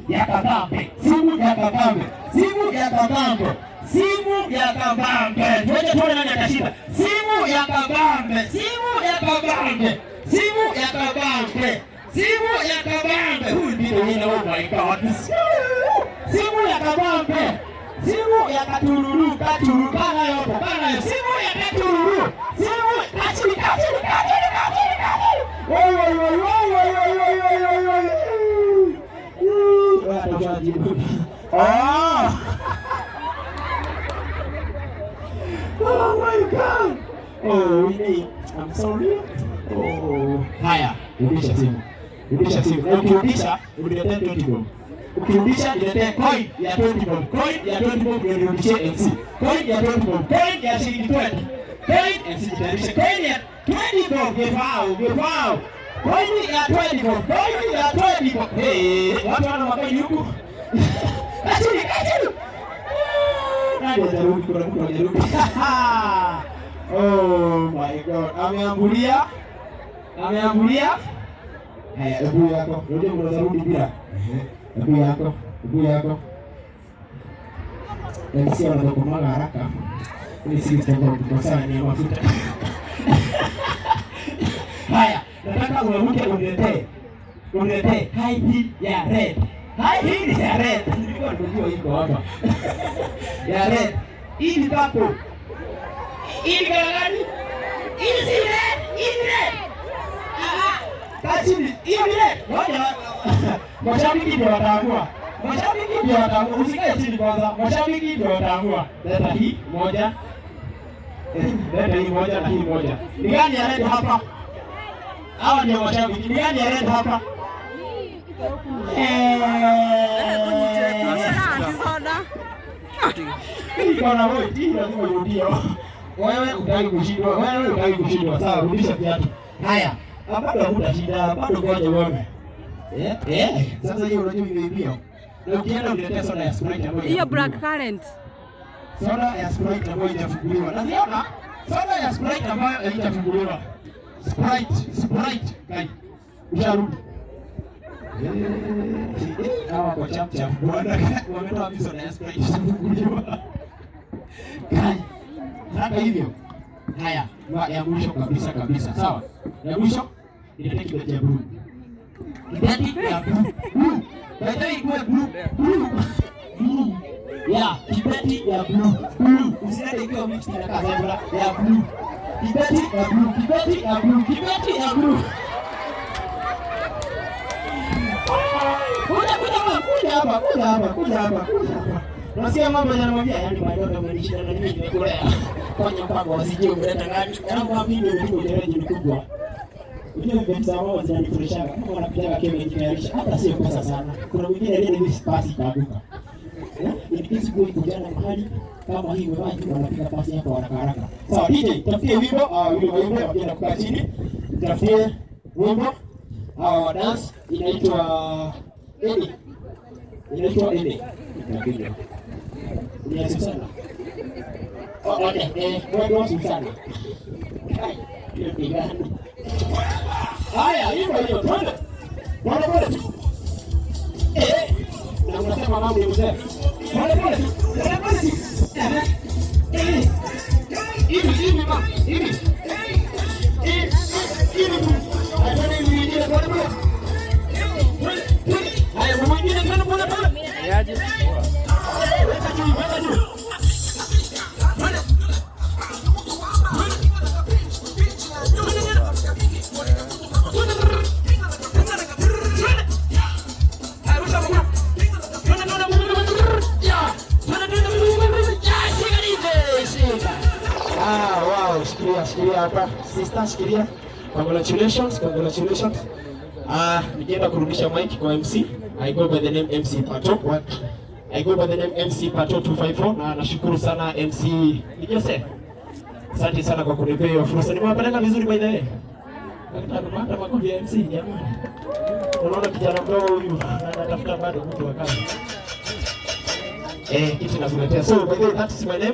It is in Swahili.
Ya kabambe, simu ya kabambe, simu ya kabambe, simu ya kabambe. Tuende tuone nani atashinda. Simu ya kabambe, simu ya kabambe, simu ya kabambe, simu ya kabambe. Huyu ndiye winner. Oh my God. Simu ya kabambe. Simu ya katururu, katuru, kana yopo, kana yo. Simu ya katururu. Simu kachini, kachini, kachini, kachini, kachini. Oi, oi, oi, oi, oi, oi, oi, oi, oi, oi. Watu. Oh. Oh my God. Oh, Winnie, I'm sorry. Oh. Haya, rudisha simu. Rudisha simu. Na ukirudisha, uniletee 20 bob. Ukirudisha, niletee coin ya 20 bob. Coin ya 20 bob ndio nirudishie MC. Coin ya 20 bob. Coin ya shilingi 20. Coin MC, jitayarishe. Coin ya 20 bob, gefao, gefao. Coin ya 20 bob. Coin ya 20 bob. Hey, watu wana macoin huku. Kachini, kachini. Nani hajarudi? Kuna mtu hajarudi. Oh my God. Ameambulia. Ameambulia. Haya, hebu yako. Unajua unaweza rudi bila. Hebu yako. Hebu yako. MC wanatokomaga haraka. Ni system kwa sana ni ya mafuta. Haya, nataka uamke uniletee. Uniletee high heel ya red. High heel ya red. Nilikuwa ndio iko hapa. Ya red. Hii ni purple. Hii ni color gani? Hii si red, hii ni red. Ah, kaa chini. Hii ni red. Ngoja. Mashabiki ndio wataamua. Mashabiki ndio wataamua. Usikae chini kwanza. Mashabiki ndio wataamua. Leta hii moja. Leta hii moja na hii moja. Ni gani ya red hapa? Hawa ndio mashabiki. Ni gani ya red hapa? Eh. Niko na wewe, hii lazima urudie. Wewe utaki kushindwa, wewe utaki kushindwa. Sawa, rudisha viatu. Haya, bado hutashinda, bado ngoja uone. Eh, sasa hiyo unajua imeibia. Na ukienda uniletee soda ya Sprite ambayo Hiyo black currant. Soda ya Sprite ambayo haijafunguliwa. Naziona soda ya Sprite ambayo haijafunguliwa. Sprite, Sprite. Kai. Usharudi. Hawa kwa chap chap bwana, wametoa wapi soda ya Sprite haijafunguliwa? Kai. Hata hivyo. Haya, ya mwisho kabisa kabisa. Sawa. Ya mwisho niletee kibeti ya blue. Kibeti ya blue. Blue. By ikuwe blue. Blue. Blue. Ya, kibeti ya blue. Blue. Usilete ikiwa mixed na zebra ya blue. Kibeti ya blue. Kibeti ya blue. Kibeti ya blue. Kuja, kuja hapa, kuja hapa, kuja hapa, kuja hapa, kuja hapa. Unasikia mambo yanamwambia, yani my umenishinda na mimi nimekulea. Fanya mpango wasije umeleta nani? Anamwambia ndio ndio challenge ni kubwa. Unajua vile za wao zinanifurahishaga. Kama wanapiga kama wamejitayarisha, hata sio pesa sana. Kuna mwingine aliye ni pasi kaanguka. Eh? Ni kesi kujana mahali kama hii umevaa juu wanapiga pasi hapo haraka haraka. Sawa DJ, tafutie wimbo, wimbo wimbo wakienda kukaa chini. Tafutie wimbo. Hawa wa dance inaitwa Eni. Inaitwa Eni. Ni ya Susana. Oh, okay. Mwendo wa Susana. Hai, hiyo ni gani? Haya, hivyo hivyo, twende. Pole pole tu. Na unasema mambo ya mzee. Pole pole tu. Pole pole tu. Eh. Hivi hivi ma, hivi. Hivi hivi tu. Haya, twende hivi mwingine pole pole. Twende, twende. Haya, mwingine twende pole pole. Weka juu, weka juu. Twende. Ah, wow, shikilia, shikilia hapa. Sister, shikilia. Congratulations, congratulations. Ah, nikienda kurudisha mic kwa MC. I go by the name MC Pato. What? I go by the name MC Pato 254 na nashukuru sana MC ni Jose. Asante sana kwa kunipea hiyo fursa. Nimewapeleka vizuri by the way. Hata makofi ya MC jamani. Unaona kijana mdogo huyu anatafuta bado mtu wa kazi. Kitu nakuletea. So by the way, that is my name.